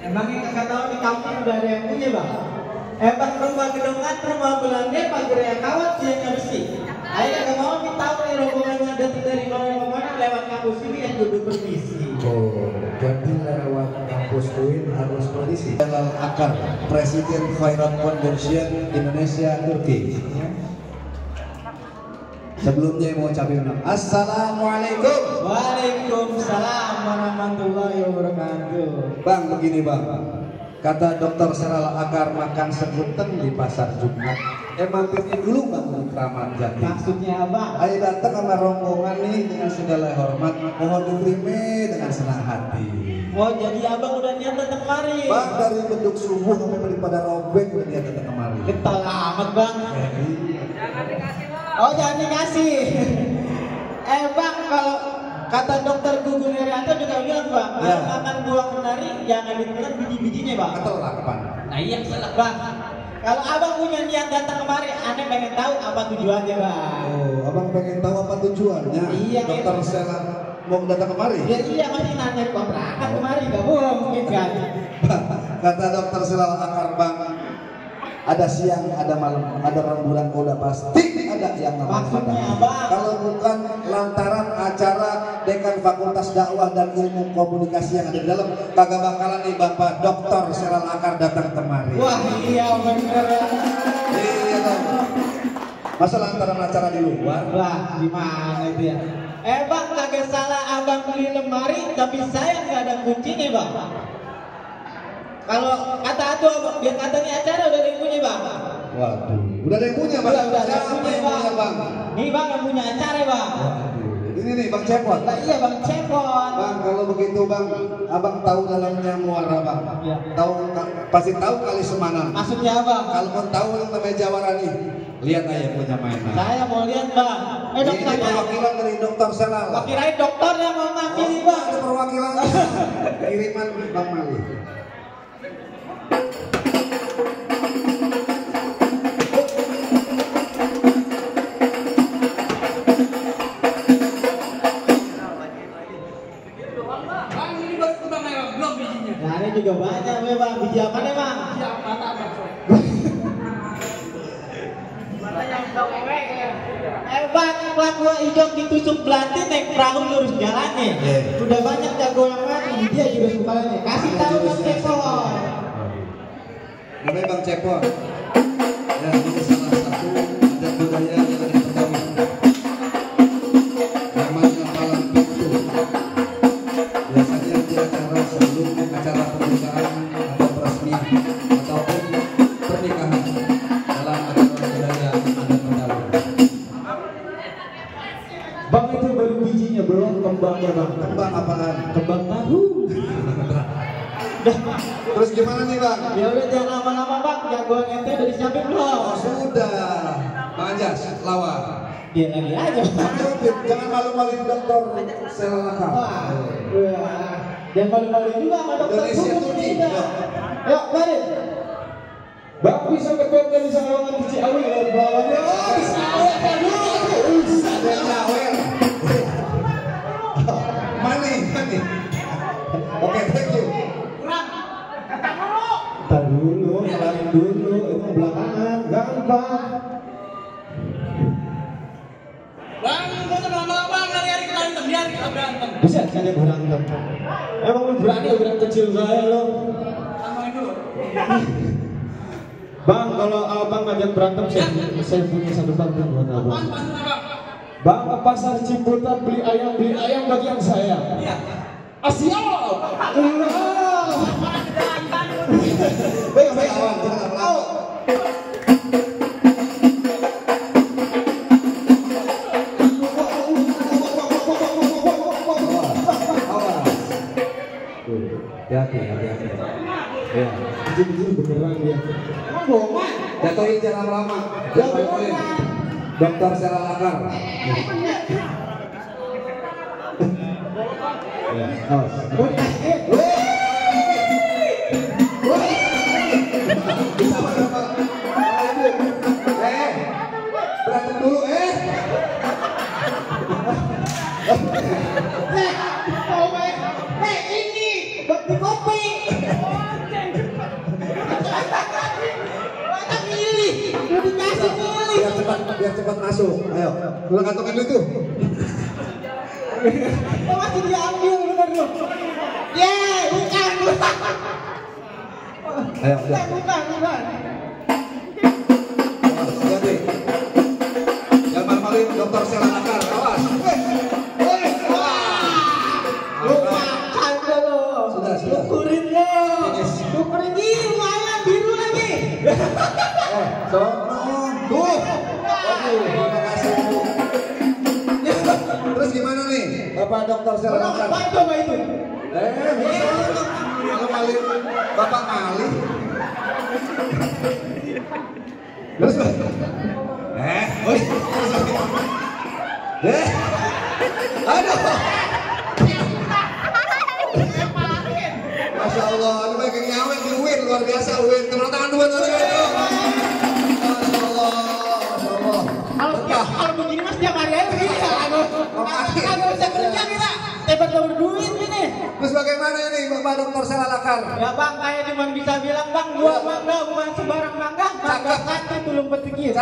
Emangnya kakak tahu di kampung udah ada yang punya bang? Emang rumah gedongan, rumah Belanda, pagar yang kawat, siangnya besi. Ayo kakak mau kita tahu nih rombongan yang datang dari mana lewat kampus ini yang duduk permisi. Oh, jadi lewat kampus UIN harus permisi. Jalal Akar, Presiden Khairat Foundation Indonesia Turki. Sebelumnya mau ucapin Assalamualaikum. Waalaikumsalam warahmatullahi wabarakatuh. Bang, begini bang, kata dokter Jalal Akar makan sekuten di pasar Jumat. Mampirnya dulu bang di Kramat Jati. Maksudnya apa? Ayo datang sama rombongan nih dengan segala hormat, mohon diterima dengan senang hati. Oh jadi abang udah niat datang kemari? Bang dari beduk subuh sampai daripada robek udah niat datang kemari. Getol amat bang. Jangan dikasih bang. Oh jangan dikasih. Bang kalau kata dokter Gugun Herianto juga bilang bang, ya. kalau makan buah kenari jangan ditelan biji-bijinya bang. Betul lah kapan? Nah iya salah bang. Kalau abang punya niat datang kemari, aneh pengen tahu apa tujuannya bang. Oh, abang pengen tahu apa tujuannya? Iya. Dokter Jalal mau datang kemari? Ya iya masih nanya kontrakan kemari, gak bohong mungkin kan. Kata dokter Jalal Akar bang, ada siang, ada malam, ada rembulan, udah pasti ada yang namanya Maksudnya matahari. apa? Kalau bukan lantaran acara Dekan Fakultas Dakwah dan Ilmu Komunikasi yang ada di dalam, kagak bakalan nih Bapak Dokter Jalal Akar datang kemari. Wah iya bener. Iya dong. Masa lantaran acara di luar? Wah gimana itu ya? Bang kagak salah abang beli lemari, tapi saya nggak ada kuncinya bang. Kalau kata atuh abang, biar katanya acara udah ada yang punya bang. Waduh, udah ada yang punya bang? Udah ada yang Siapa punya yang punya bang? Nih bang yang punya acara bang. Waduh, ini nih Bang Cepot. Nah, iya bang Cepot. Bang, kalau begitu bang, abang tahu dalamnya muara bang. Iya. Tahu, pasti tahu kali Semanan. Maksudnya apa? Kalau mau tahu yang namanya Jawarani, lihat aja punya mainan. Saya mau lihat bang. Ini Dokter perwakilan dari Dokter Jalal. kirain dokter yang mau ngambil bang. Ada perwakilan kiriman Bang Mali. Bang ini baru kembang merah, belum bijinya. Nah ini juga banyak ya bang. Biji apa nih bang? Siap mata bang. Bang, pelaku hijau ditusuk belati naik perahu lurus jalannya. Udah banyak jago yang mati, dia juga suka nih. Kasih tahu Bang Cepot. Namanya Bang Cepot. Ya, ini salah satu adat budaya yang ada di Betawi. Namanya Palang Pintu. Biasanya di acara sebelum acara pernikahan atau peresmian ataupun pernikahan dalam acara budaya adat Betawi. Bang itu baru bijinya, belum kembangnya bang. Kembang apaan? Kembang tahu. Terus gimana nih bang? Ya udah jangan lama-lama bang, jagoan ente udah disiapin belum? Oh sudah, Bang Anjas, lawa. Dia lagi aja. Jangan malu-maluin Dokter Jalal Akar. Wah, jangan malu-malu juga sama dokter Indonesia Gugun Turki. kita. Yuk, mari. Bang bisa ketemu dari Sawangan di Ciawi lewat bawahnya. Oh, bisa awet Ada yang nyawer. Mani. Oke, thank you. Ntar dulu, kelarin dulu, itu belakangan, gampang. Bang, gak usah lama-lama, lari-lari berantem, biar kita berantem. Bisa saja berantem. Emang lu berani obrak kecil saya lo. Samain dulu. Bang, kalau abang ngajak berantem, saya punya satu pantun buat abang. Apaan pantun bang? Bang ke pasar Ciputat beli ayam bagian saya. Iya. Asyik. Baik, awan, jangan lama. Hati-hati. Ya. Jujur beneran dia. Emang bohongan? Jatuhin jangan lama. Jatuhin. Dokter Sheryl Akar. Ya. Oh, dikasih. Bisa berapa? Berantem dulu Ini bakti kopi. Mata milih, udah dikasih milih. biar cepat masuk. Ayo, lu kantongin dulu tuh. Oh, masih diambil bener lu. Bukan. Ayo, Bukan. Jadi, jangan malu-maluin Dokter Sheryl Akar. Awas. Lupakan lo. Sudah. Syukurin lo. Syukurin lumayan biru lagi. Tuh. Waduh, terima kasih Bu. Terus gimana nih, Bapak Dokter Sheryl Akar? Apa coba itu? Kalau malih, Bapak malih. Terus, aduh. Masya Allah, ini bagian nyawet di Uin, luar biasa Uin. Tepuk tangan dua Masya Allah. Kalau begini mas tiap hari aja begini ya. Agak bisa kerja kita. Hebat lo berduit ini. Terus bagaimana ini Bapak Dokter Sheryl Akar? Ya bang, kayak cuma bisa bilang bang, 2 mangga bukan sebarang mangga. Mangga satu belum petikir.